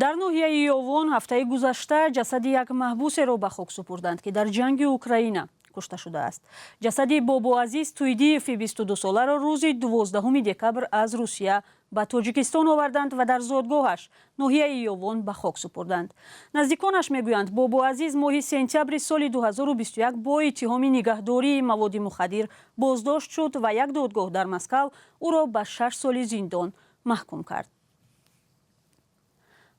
Дар ноҳияи Ёвон ҳафтаи гузашта ҷасади як маҳбусеро ба хок супурданд, ки дар ҷанги Украина кушта шудааст. Ҷасади Бобоазиз Туйдиеви 22-соларо рӯзи 12 декабр аз Русия ба Тоҷикистон оварданд ва дар зодгоҳаш, ноҳияи Ёвон, ба хок супурданд. Наздиконаш мегӯянд, Бобоазиз моҳи сентябри соли 2021 бо иттиҳоми нигаҳдории маводи мухаддир боздошт шуд ва як додгоҳ дар Москав ӯро ба 6 соли зиндон маҳкум кард.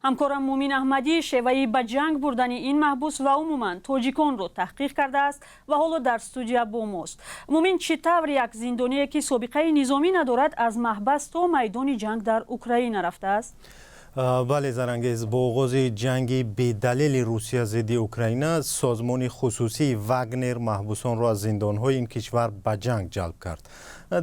Ҳамкорам Мумин Аҳмадӣ шеваи ба ҷанг бурдани ин маҳбус ва умуман тоҷиконро таҳқиқ кардааст ва ҳоло дар студия бо мост. Мумин, чӣ тавр як зиндоние, ки собиқаи низомӣ надорад, аз маҳбас то майдони ҷанг дар Украина рафтааст? Бале, Зарангез, бо оғози ҷанги бедалели Русия зидди Украина созмони хусусии Вагнер маҳбусонро аз зиндонҳои ин кишвар ба ҷанг ҷалб кард.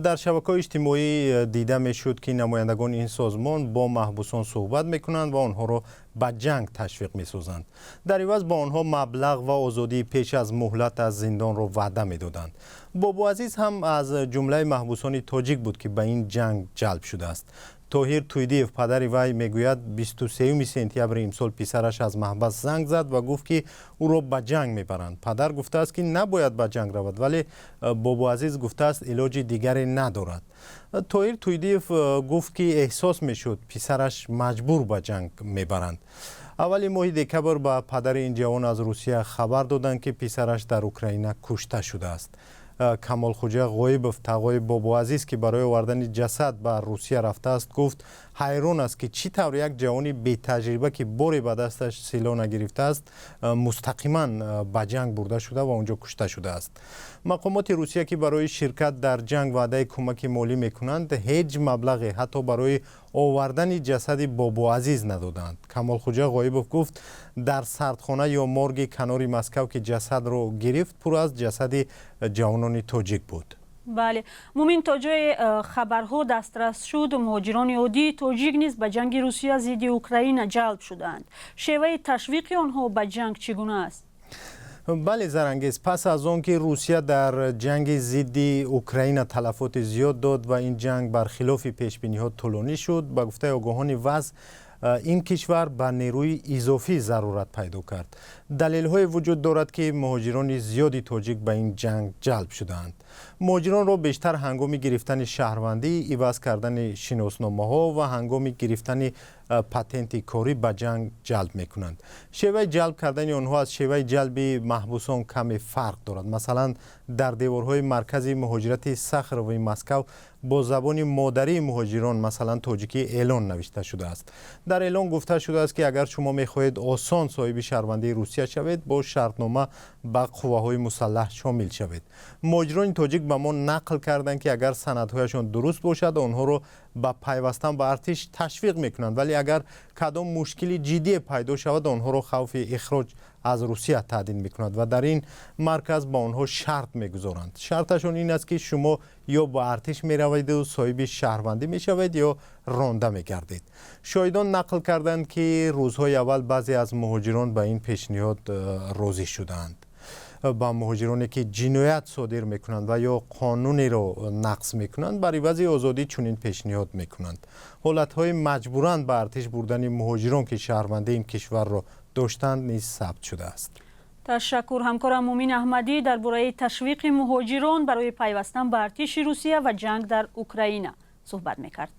Дар шабакаҳои иҷтимоӣ дида мешуд, ки намояндагони ин созмон бо маҳбусон суҳбат мекунанд ва онҳоро ба ҷанг ташвиқ месозанд. Дар иваз ба онҳо маблағ ва озодии пеш аз муҳлат аз зиндонро ваъда медоданд. Бобоазиз ҳам аз ҷумлаи маҳбусони тоҷик буд, ки ба ин ҷанг ҷалб шудааст. Тоҳир Туйдиев, падари вай, мегӯяд, 23 сентябри имсол писараш аз маҳбас занг зад ва гуфт, ки ӯро ба ҷанг мебаранд. Падар гуфтааст, ки набояд ба ҷанг равад, вале Бобоазиз гуфтааст, илоҷи дигаре надорад. Тоҳир Туйдиев гуфт, ки эҳсос мешуд, писараш маҷбур ба ҷанг мебаранд. Аввали моҳи декабр ба падари ин ҷавон аз Русия хабар доданд, ки писараш дар Украина кушта шудааст. Камолхуҷа Ғоибов, тағои Бобоазиз, ки барои овардани ҷасад ба Русия рафтааст, гуфт, ҳайрон аст, ки чӣ тавр як ҷавони бетаҷриба, ки боре ба дасташ силоҳ нагирифтааст, мустақиман ба ҷанг бурда шуда ва он ҷо кушта шудааст. Мақомоти Русия, ки барои ширкат дар ҷанг ваъдаи кӯмаки молӣ мекунанд, ҳеҷ маблағе ҳатто барои овардани ҷасади Бобоазиз надоданд. Камолхуҷа Ғоибов гуфт, дар сардхона ё морги канори Москав, ки ҷасадро гирифт, пур аз ҷасади ҷавонони тоҷик буд. Бале, Мумин, то ҷое хабарҳо дастрас шуд, муҳоҷирони оддии тоҷик низ ба ҷанги Русия зидди Украина ҷалб шудаанд. Шеваи ташвиқи онҳо ба ҷанг чӣ гуна аст? Бале, Зарангез, пас аз он ки Русия дар ҷанги зидди Украина талафоти зиёд дод ва ин ҷанг бар хилофи пешбиниҳо тӯлонӣ шуд, ба гуфтаи огоҳони вазъ, ин кишвар ба нерӯи изофӣ зарурат пайдо кард. Далелҳое вуҷуд дорад, ки муҳоҷирони зиёди тоҷик ба ин ҷанг ҷалб шудаанд. Муҳоҷиронро бештар ҳангоми гирифтани шаҳрвандӣ, иваз кардани шиносномаҳо ва ҳангоми гирифтани патенти корӣ ба ҷанг ҷалб мекунанд. Шеваи ҷалб кардани онҳо аз шеваи ҷалби маҳбусон каме фарқ дорад. Масалан, дар деворҳои маркази муҳоҷирати Сахарови Москав бо забони модарии муҳоҷирон, масалан тоҷикӣ, эълон навишта шудааст. Дар эълон гуфта шудааст, ки агар шумо мехоҳед осон соҳиби шаҳрвандии Русия шавед, бо шартнома ба қувваҳои мусаллаҳ шомил шавед. Муҳоҷирони тоҷик ба мо нақл карданд, ки агар санадҳояшон дуруст бошад, онҳоро ба пайвастан ба артиш ташвиқ мекунанд, вале агар кадом мушкили ҷиддие пайдо шавад, онҳоро хавфи ихроҷ аз Русия таҳдид мекунад ва дар ин марказ ба онҳо шарт мегузоранд. Шарташон ин аст, ки шумо ё ба артиш мераведу соҳиби шаҳрвандӣ мешавед, ё ронда мегардед. Шоҳидон нақл карданд, ки рӯзҳои аввал баъзе аз муҳоҷирон ба ин пешниҳод розӣ шуданд. Ба муҳоҷироне, ки ҷиноят содир мекунанд ва ё қонунеро нақз мекунанд, бар ивази озодӣ чунин пешниҳод мекунанд. Ҳолатҳои маҷбуран ба артиш бурдани муҳоҷирон, ки шаҳрвандии ин кишварро доштанд, низ сабт шудааст. Ташаккур. Ҳамкорам Мумин Аҳмадӣ дар бораи ташвиқи муҳоҷирон барои пайвастан ба артиши Русия ва ҷанг дар Украина суҳбат мекард.